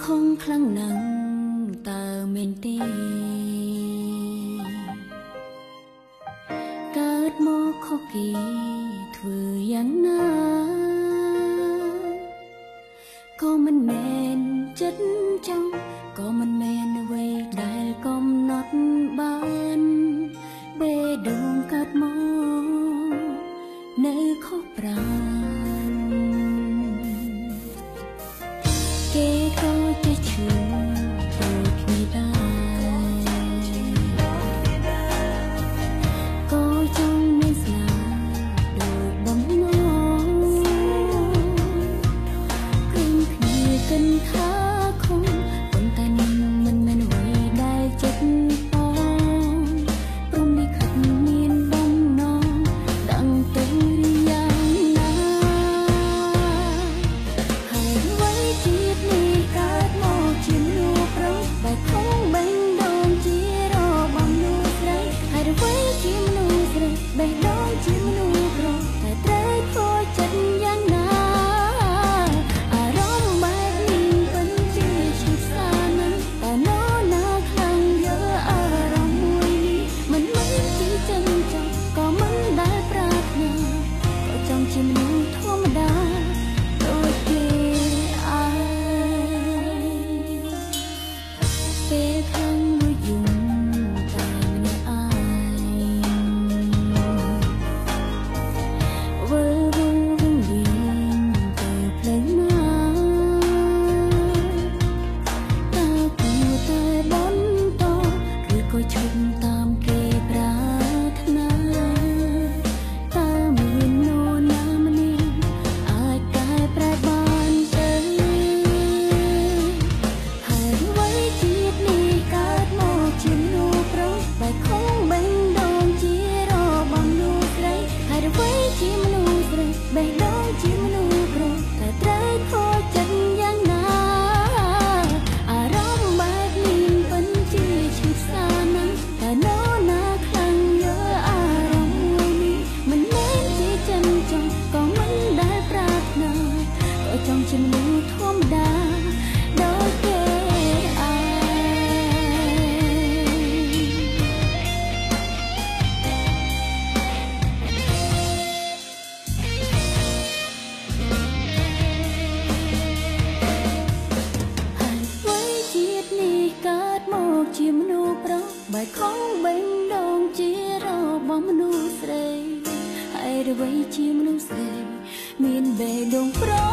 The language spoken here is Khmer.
ខំខ្លាំងណាស់តើមែនទេកើតមកខុសគេធ្វើយ៉ាងណាក៏មិនមែនចិត្តចង់ក៏មិនមែនអ្វីដែលកំណត់បានបេះដូងកើតមកនៅខុសប្រាណគេក៏ចេះឈឺដូចគ្នាដែរក៏ចង់មានស្នាដូចបំណងក្រុមគ្នាកិនថាខំប៉ុន្តែនឹងមិនមែនអ្វីដែលចិត្តបងព្រមលិខិតមានបំណងដឹងទៅឬយ៉ាងណាហើយអ្វីជាតិនេះកើតមកជាមនុស្សប្រុសបែកខំបេះដូងជារបស់មនុស្សស្រីហើយអ្វីជាមនុស្សស្រីបេះដូងជាមនុស្សប្រុសតែត្រូវធ្វើចិត្តយ៉ាងណាអារម្មណ៍បែបនេះពិតជាឈឺផ្សាណាស់តែនរណាខ្លាំងយកអារម្មណ៍មួយនេះមិនមែនជាចិញ្ចឹមក៏មិនដែលប្រាថ្នាក៏ចង់ជាមនុស្សធម្មតាដូចគេឯងពេលខ្លាំងលួចយំតែម្នាក់ឯងវិលវល់វង្វេងទៅផ្លូវណាតើគួរតែបន្តឬក៏ឈប់តាមគេប្រាថ្នាតើមាននរណាម្នាក់អាចកែប្រែបានទេហើយអ្វីជាតិនេះកើតមកជាមនុស្សប្រុសបែកខំបេះដូងជារបស់មនុស្សស្រីហើយអ្វីជាមនុស្សស្រីបេះដូងជាមនុស្សប្រុសតែត្រូវធ្វើចិត្តយ៉ាងណាអារម្មណ៍បែបនេះពិតជាឈឺផ្សាណាស់តែនរណាខ្លាំងយកអារម្មណ៍មួយនេះមិនមែនជាចិញ្ចឹមក៏មិនដែលប្រាថ្នាក៏ចង់ជាមនុស្សធម្មតាដូចគេឯងហើយអ្វីជាតិនេះកើតមកជាមនុស្សប្រុសបែកខំបេះដូងជារបស់មនុស្សស្រីហើយអ្វីជាមនុស្សស្រីមានបេះដូងប្រុស